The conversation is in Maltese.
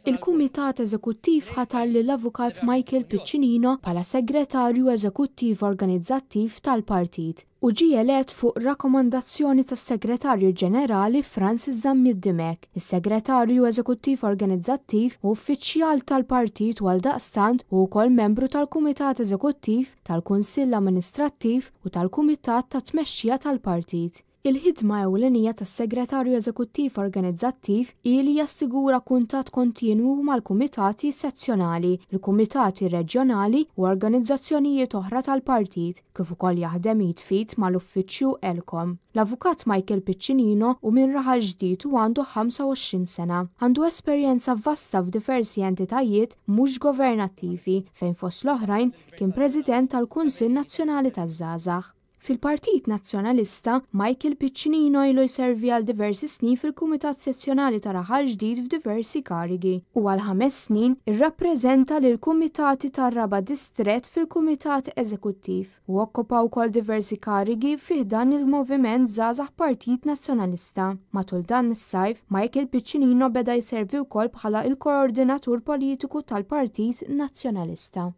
Il-Kumitat Eżekuttiv ħatar lill-Avukat Michael Piccinino bħala Segretarju Eżekuttiv Organizzattiv tal-Partit u ġie elett fuq rakkomandazzjoni tas-Segretarju Ġenerali Francis Zammit Dimech. Is-Segretarju Eżekuttiv Organizzattiv hu uffiċjal tal-Partit u għaldaqstant hu wkoll membru tal-Kumitat Eżekuttiv, tal-Kunsill Amministrattiv u tal-Kumitat tat-Tmexxija tal-Partit. Il-ħidma ewlenija tas-Segretarju Eżekuttiv Organizzattiv hi li jassigura kuntatt kontinwu mal-kumitati sezzjonali, il-kumitati reġjonali u organizzazzjonijiet oħra tal-Partit, kif ukoll jaħdem id f'id mal-Uffiċċju ELCOM. L-Avukat Michael Piccinino hu minn Raħal Ġdid u għandu 25 sena. Għandu esperjenza vasta f'diversi entitajiet mhux governattivi fejn fost l-oħrajn kien President tal-Kunsill Nazzjonali taż-Żgħażagħ. Fil-Partit Nazzjonalista, Michael Piccinino ilu jservi għal diversi snin fil-Kumitat Sezzjonali ta' Raħal Ġdid f'diversi karigi u għal ħames snin irrappreżenta lill-Kumitati tar-Raba' Distrett fil-Kumitat Eżekuttiv u okkupa wkoll diversi karigi fi ħdan il-Moviment Żgħażagħ Partit Nazzjonalista. Matul dan is-sajf, Michael Piccinino beda jservi wkoll bħala l-Koordinatur Politiku tal-Partit Nazzjonalista.